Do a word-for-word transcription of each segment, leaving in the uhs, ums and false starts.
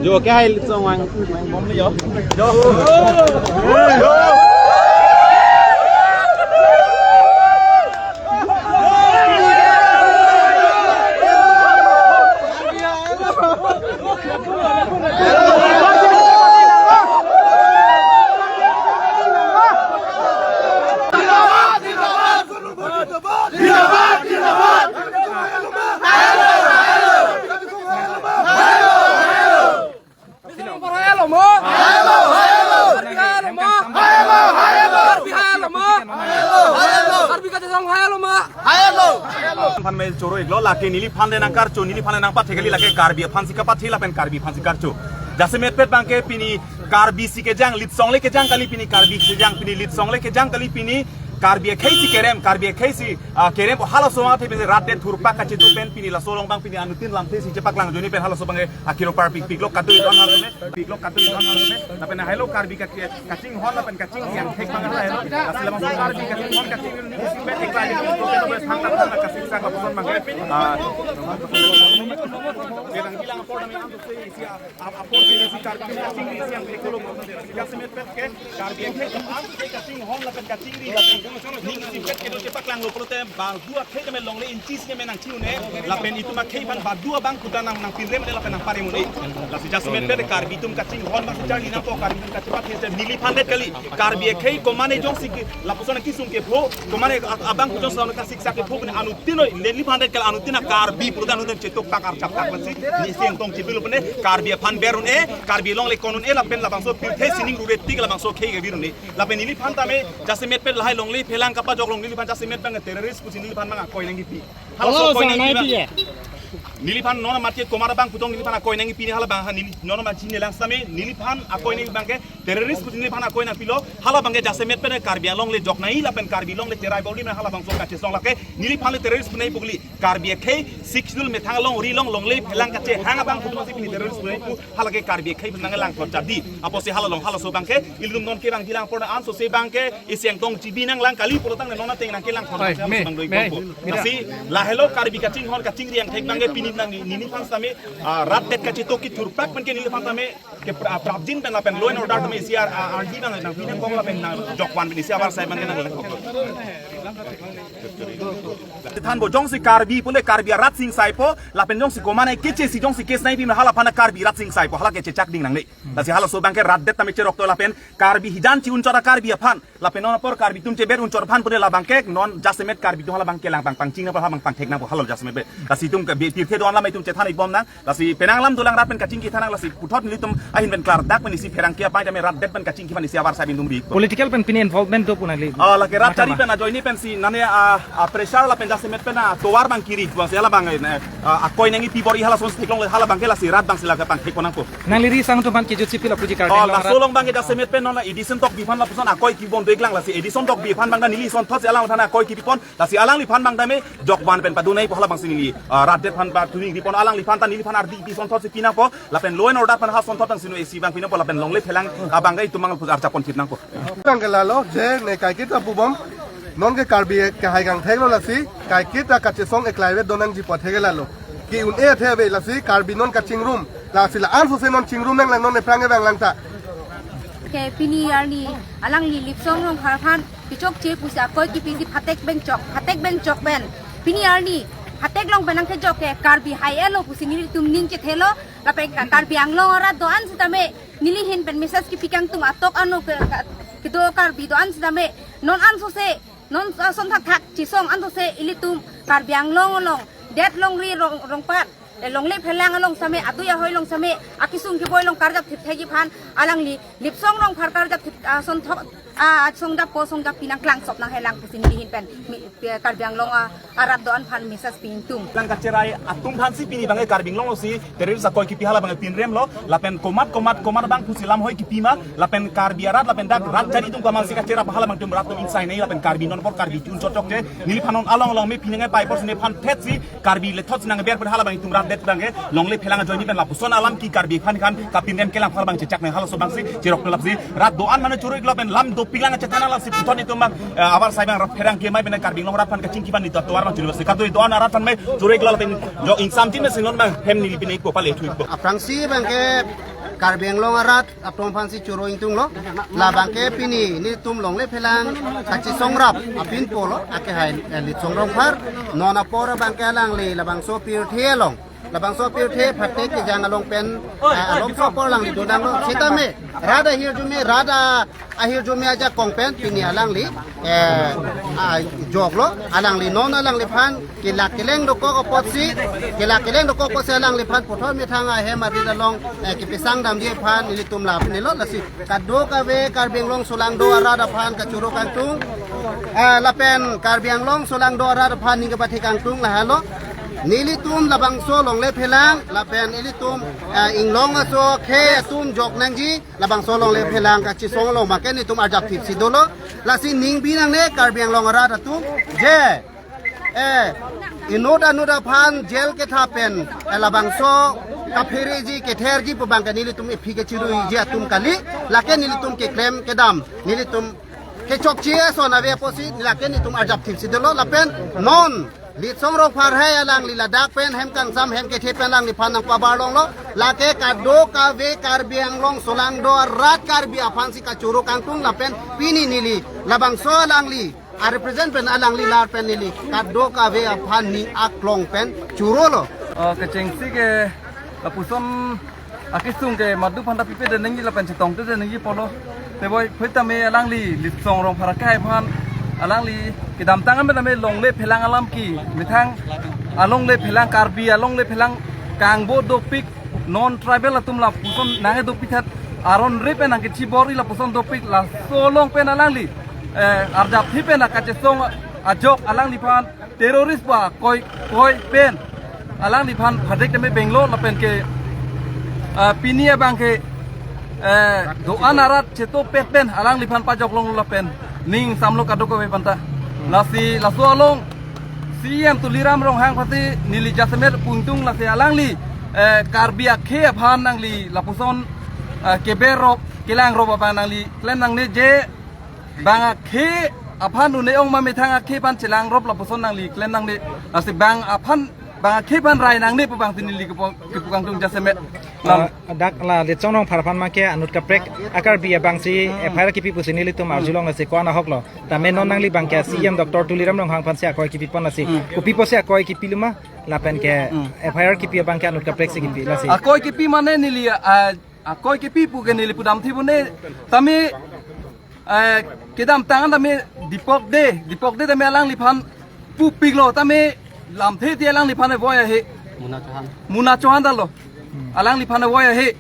Jo, ke hai litsong wang. Jo. Phan me choro iklo, lake neliphan le nangkarcho, neliphan le nangpathe kali, lake Karbi aphan si kapathe lapen Karbi aphan si karcho. Jasemetpet abangke pini Karbi si kejang, litsong le kejang kali pini, Karbi kejang pini, litsong le kejang kali pini, Karbi akhei si kerem, Karbi akhei si, ah, kerem, halaso athe pini rat det thurpak kachetu pen pini laso along abang pini anuttin lamthe si chepaklang ajoine pen halaso abangke akiro parpik piklo katu iton halaso me, piklo katu iton halaso me, lapen helo Karbi ka, kachinghon lapen kachingri angthek abang helo, lasi labangso Karbi kachinghon kachingri ni si pen ekla ni ko ke to bes hang tak hang kasik sang lapuson abangke, ah, bilang bilang apor kami antuk se isi a, a, apor pini si Karbi kachingri si angthek lo, jasemetpet ke Karbi akhei atum an ke kachinghon lapen kachingri lapen ning isipet kedo chepaklanglo pulote badu akhei tame longle inchi si me nangchi un-e, lapen itum akhei aphan badu abang kuta nang, nangpinrem un-e lapen nangparem un-e. Lasi jasemetpet Karbi atum kachinghon abang si charli nangpo, Karbi atum kachepathe neliphan det kali. Karbi akhei komane jongsi ke, lapuson akisung kepho, komane a, abang kuchong sa kasiksa kepho pene anuttin noi, neliphan det kali, anuttin a Karbi pulote anuttin chetok tak archap tak pensi, ni sing tong chipilo pene, Karbi aphan ber un-e, Karbi along le kon un-e, lapen labangso pirthe sining rure tik labangso akhei kevir un-e. Lapen neliphan tame, jasemetpet lahai longle phelang kapajok along neliphan jasemet abang terrorist pusi neliphan abang akoi nangkipi. Halaso akoi nangkipi abang. Neliphan non amat ke komat abang putong neliphan akoi nangkipi ne hala abang ha neli non amat chini lang sitame neliphan akoi nangkipi abangke terrorist pusi neliphan akoi nangpilo, hala abangke jasemetpet Karbi Anglong le jok nangji lapen Karbi along le cherai bor-i ma hala abangso kachesong lake neliphan le terrorist pu nangji pu kali. Karbi akhei Sixth Schedule methang along ri along longle phelang kachehang abang putum si pini terrorist pu nangji pu hala ke Karbi akhei pen nanglang thotjap di. Apotsi hala along halaso abangke ilitum non kevang bilang porna anso se abangke isi angtong chibi nanglang kali pulotangte non ateng nangkelang thot Oi, abang me, bang doi me, kompo. Me. Lasi lahelo Karbi kachinghon kachingri angthek abangke pini nang ni, neliphan sitame, ah, rat det kachetok kethurpak abangke neliphan sitame ke pra-, prapjin pen lapen law and order tame isi ar, ar, ardi abang nangpi nangkok lapen nang jokvan pen isi avarsai abangke nanglang thot. Thanpo jongsi Karbi pule Karbi arat singsaipo, lapen jongsi komane keche si jongsi case nangpi hala aphan Karbi arat singsaipo, hala kechechak ding nangne. Lasi halaso abangke rat det tame cherok to lapen Karbi hijan chi-un chot a Karbi aphan, lapen non apor Karbi atum chebet un chot aphan pule labangke non jasemet Karbi atum hala abangke lang pang pangching nangpo, hala abang pangthek nangpo, hala jasemet be. Lasi itum ke be pirthe do-an lam itum chethan ibom nang. Lasi penang lam dolang rat pen kachingki than nang, lasi puthot nelitum ahin pen klardak pen isi pherangke apai tame rat det pen kachingki aphan isi avarsai pen itum ri. Political pen pini involvement do pu nangli. Ah, lake rat Matha chari ma? Pen ajoine pensi nane, ah, ah, pressure lapen jasemet pen, ah, tovar abang kiri, bangsi hala abang, eh, ah, akoi nangkipi bor-i halason theklong le hala abangke lasi rat abangsi lake pangthek nangpo. Nangli ri sang atum aphan kejut si pilo puji kar Oh, deng laso rat. Along abangke jasemet pen non la Edison Tokbi aphan lapuson akoi kipon do-iklang, lasi Edison Tokbi aphan abang neli son thot si alang aphan akoi kipipon, lasi alangliphan abang tame jokvan pen padu nangpo hala abangsi neli, ah, rat det aphan padu nangpipon, alangliphan ta neliphan ardi pi son thot si pi nangpo, lapen law and order aphan ha son thot abangsi nu isi abang pi nangpo, lapen longle phelang abangke itum abang archap pon thip nangpo. Abangke lalo je ne kaiketa pubom non ke Karbi ke hai kangthek lo lasi kaiketa kachesong eklai ave donangji pu atheke lalo. Ke-un-e athe ave lasi Karbi non kachingrum. Lasi la-an sose non chingrum nanglang, non ephrang evanglang ta. Ke pini arni alangli Lipsong Rongphar aphan kechokche pusi akoi kipi si phatek bengchok, phatek bengchok pen. Pini arni phatek along pen nangkejok ke Karbi hai-elo pusi nelitum ning chethelo, lapen ka Karbi Anglong arat do-an sitame neli ahin pen message kipi kangtung atok ano ke, ka, kedo Karbi do-an sitame non an sose non, ah, son thakthak chesong an sose ilitum Karbi Anglong along det longri rong, rongpat, eh, longle phelang along sitame, adui ahoi along sitame, akisung keboi along karjap thip thekji aphan alangli Lipsong Rongphar karjap thip, ah, son thok, ah, songjappo, songjappi nangklangsop nanghelang pusi neli ahin pen mi, pi, Karbi Anglong, ah, arat do-an aphan message pi ingtung. Lang kacherai atum aphansi pini abangke Karbi Anglong alongsi terrorist akoi kipi hala abangke pinrem lo, lapen komat komat komat abang pusi lam hoi kipi ma, lapen Karbi arat lapen dak rat chari atum kamal si kacherap hala abang atum rat atum insai nangji, lapen Karbi non apor Karbi chi-un chot chokche, neliphan non along along me pini nge pai apor si nephan thet si Karbi le thot si nangber pen hala abang itum rat det abangke longle phelang ajoine pen lapuson alam ke Karbi aphan kan kapinrem kelang hala abang chechak nang halaso abangsi cherok lapsi rat do-an mane choro-iklo pen lam do Pik lang kachethan lang si puthot nelitum abang, eh, abar sai abang rap pherangke mai bina Karbi Anglong arat aphan kachingki abang nelitum atovar abang chunibasi. Kadokave arat aphan mai choro-iklo lapen jo ingsamjin si non abang hem neli pine-ikpo pale thu-ikpo. Aphrangsi abangke Karbi Anglong arat atum aphansi choro ingtunglo. La abangke pini nelitum longle phelang kachesong rap apinpo lo, akehai, eh, Litsong Rongphar. Non apor abangke alangli labangso pirthe along, labangso pirthe phatek kejang along pen, eh, along so apor alangli dodanglo. Sitame rat ahirjume, rat ahirjume ajakong pen pini alangli, eh, ajoklo. Alangli non alangliphan kelak keleng dokok apotsi, kelak keleng dokok apotsi alangliphan puthot methang ahem arit along, eh, kepesang damji aphan nelitum la pini lo. Lasi kadokave Karbi Anglong solangdo arat aphan kachoro kangtung, eh, lapen Karbi Anglong solangdo arat aphan ning kepathe kangtung lahelo. Nelitum labangso longle phelang lapen ilitum, eh, inglong aso akhei atum jok nangji, labangso longle phelang kachesong along abangke nelitum arjap thipsi dolo. Lasi ning bi nangne Karbi Anglong arat atum, je, eh, inut anut aphan jail ketha pen, eh, labangso kaphereji ketherji pu abangke nelitum ephi kechiruiji atum kali. Lake nelitum keklem kedam, nelitum kechokche ason ave apotsi lake nelitum arjap thipsi dolo. Lapen non Litsong Rongphar hai alangli ladak pen hem kangsam hem kethe pen alangliphan nangpabar longlo. Lake kadokave Karbi Anglong solangdo arat Karbi aphansi kachoro kangtung lapen pini neli labangso alangli arepresent pen alangli lar pen neli kadokave aphan ning aklong pen chorolo. Oh, kechengsi ke lapuson akesung ke madu aphanta pipedet nangji lapen chetongtedet nangji pulo. Teboi phoi tame alangli Litsong Rongphar akehai aphan alangli kedamtang amen tame longle phelang alam ke methang alongle phelang, Karbi alongle phelang kangbo dopik, non tribal atum lapuson nangkedopik tha, aron re pen nangkechibor-i lapuson dopik, laso along pen alangli, eh, arjap thip pen akachesong ajok alangliphan terrorist ba koi koi pen alangliphan phatek tame benglo lapen ke, ah, pini abangke, eh, do-an arat chetopet pen alangliphan pajok longlo lapen ning samlo kadokave aphanta. Lasi laso along C E M Tuliram Ronghang aphansi neli jasemet pu ingtung, lasi alangli, eh, Karbi akhei aphan nangli lapuson, eh, keberrop kelangrop abang nangli klem nangne, je bang akhei aphan un-e ong ma methang akhei aphan chelangrop lapuson nangli klem nangne. Lasi bang aphan, bang akhei aphan rai nangne pu abangsi neli kepu, kepu kangtung jasemet. Lam. Ah, dak la Litsong Rongphar aphan abangke anut kaprek a-Karbi abangsi F I R kipi pusi nelitum arjulong, lasi ko-an ahoklo. Tame non nangli abangke C E M Doctor Tuliram Ronghang aphansi akoi kipipon, lasi kopi pusi akoi kipilo ma lapen ke F I R kipi abangke anut kaprek si kipi lasi. Akoi kipi mane neli, ah, akoi kipi pu ke neli pudam thibune tame, eh, kedamtang tame Dipok De, Dipok De tame alangliphan pupiklo tame lamthe ti alangliphan voi ahe. Muna Chauhan. Muna Chauhan dalo. Alangliphan voi ahe.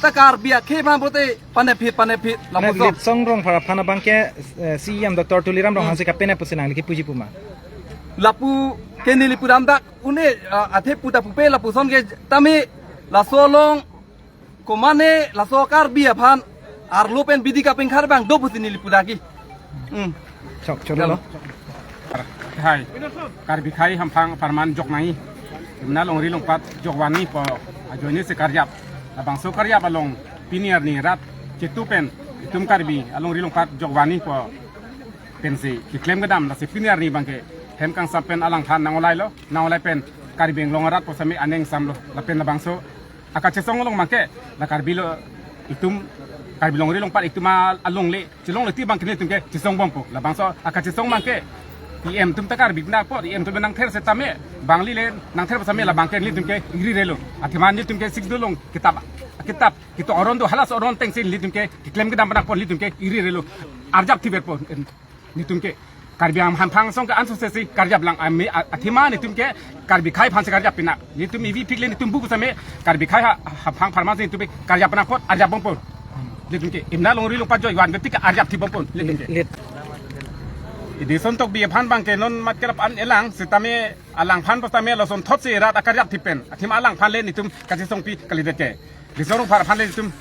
Ta Karbi akhei aphan pote panephit panephit. Mane lapuson. Litsong Rongphar aphan abangke, eh, C E M Doctor Tuliram Ronghang si kapenep pusi nangli kipuji pu ma? Lapu ke neli pudam dak une, ah, athe puta pupe lapuson ke tame laso along komane laso Karbi aphan arlo pen bidi kapengkhar abang do pusi neli pudaki. Hmm. Chok choro lo. Hai. Karbi akhei hamphang apharman jok nangji. Emna longri longpat jok vanji pu ajoine si karjap. Labangso karjap along pini arni rat chetu pen itum Karbi alongri longpat jok vanji pu pensi keklem kedam, lasi pini arni abangke hem kangsam pen alangphan nang-olailo, nang-olai pen Karbi Anglong arat pu sami aning samlo, lapen labangso akachesong along abangke la Karbi lo, itum Karbi longri longpat itum a-, alongle chelongle ti abangke nelitum ke chesong bompo. Labangso akachesong abangke E M atum ta Karbi nangpo, E M atum nangther setame, bangli le nangther setame labangke nelitum ke iri relo. Athema nelitum ke Sixth Schedule along kitap, kitap, kitok aron do, halaso aron atengsi nelitum ke keklem kedam nangpo, nelitum ke iri relo. Arjap thippo nelitum ke. Karbi ang hamphang asong ke anso sesi karjap lang, ami a-, athema nelitum ke Karbi akhei aphansi karjap pinang. Nelitum ivi phikle nelitum bu same Karbi akhei ha, hamphang apharman si nelitum ke karjap nangpo, arjap bompo. Nelitum ke emna longri longpat jok van ketik arjap thip bompo nelitum ke. Lit. Edison Tokbi aphan abangke non mat kerap an elang setame alangphan pu tame lason thotsi rat akarjap thip pen. Athema alangphan le nelitum kachesongpi kalidet ke. Litsong Rongphar aphan le nelitum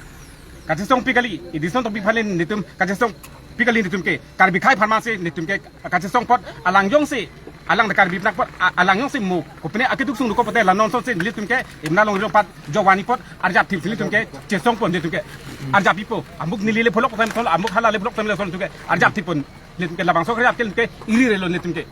kachesongpi kali, Edison Tokbi aphan le nelitum kachesongpi kali, nelitum ke Karbi akhei apharman si nelitum ke kachesong apot alang jongsi Alang ta Karbi anak apot, a-, alang jongsi mo kopine akeduk sung duko pote la non son si nelitum ke Imna Longri along pat jovani apot arjap thip si nelitum ke chesong pon nelitum ke arjap pipo. Amuk neli le pholok time sol, amuk hala le pholok time le sol nelitum ke arjap thip pon. Nelitum ke labangso arjap ke nelitum ke iri relo nelitum ke.